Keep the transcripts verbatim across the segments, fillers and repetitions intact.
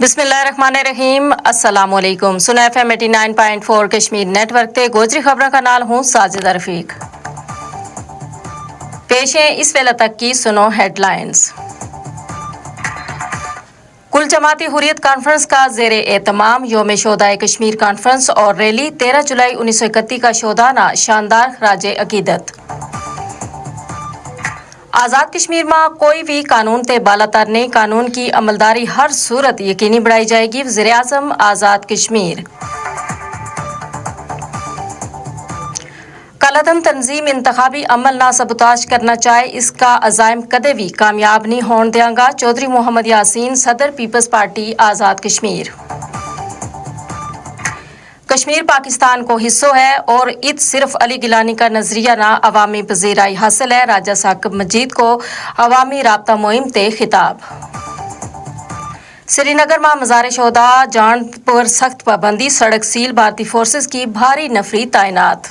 بسم اللہ الرحمن الرحیم، السلام علیکم۔ سنو ایف ایم ایٹی نائن پوائنٹ فور کشمیر نیٹ ورک تے گوجری خبراں کا نال ہوں ساجدہ رفیق۔ پیش ہیں اس ویلے تک کی سنو ہیڈ لائنز۔ کل جماعتی حریت کانفرنس کا زیر اہتمام یوم شہدائے کشمیر کانفرنس اور ریلی، تیرہ جولائی انیس سو اکتی کا شہدا نا شاندار خراج عقیدت۔ آزاد کشمیر ما کوئی وی قانون تے بالاتر نہیں، قانون کی عملداری ہر صورت یقینی بنائی جائے گی، وزیراعظم آزاد کشمیر۔ کالعدم تنظیم انتخابی عمل نا سبوتاش کرنا چاہے، اس کا عزائم کدے وی کامیاب نہیں ہون دیاں گا، چوہدری محمد یاسین، صدر پیپلز پارٹی آزاد کشمیر۔ کشمیر پاکستان کو حصو ہے اور ات صرف علی گیلانی کا نظریہ نا عوامی پذیرائی حاصل ہے، راجہ ثاقب مجید کو عوامی رابطہ مہم تے خطاب۔ سری نگر ما مزار شہدا جان پر سخت پابندی، سڑک سیل، بھارتی فورسز کی بھاری نفری تعینات۔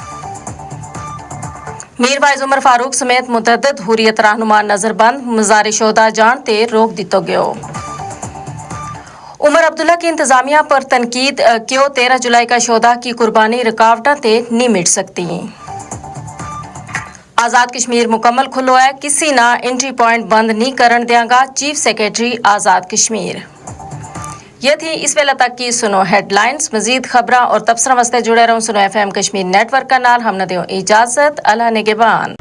میر واعظ عمر فاروق سمیت متعدد حریت رہنما نظر بند، مزار شہدا جان تے روک دیتو گیو۔ عمر عبداللہ کی انتظامیہ پر تنقید، کیو تیرہ جولائی کا شہدا کی قربانی رکاوٹاں تے نہیں مٹ سکتی۔ آزاد کشمیر مکمل کھلو ہے، کسی نا انٹری پوائنٹ بند نہیں کرن دیاں گا، چیف سیکرٹری آزاد کشمیر۔ یہ تھی اس ویلے تک کی سنو ہیڈ لائنز۔ مزید خبراں اور تبصرہ واسطے جڑے رہوں سنو ایف ایم کشمیر نیٹ ورک کا نال۔ ہم نہ دیو اجازت، اللہ نگہبان۔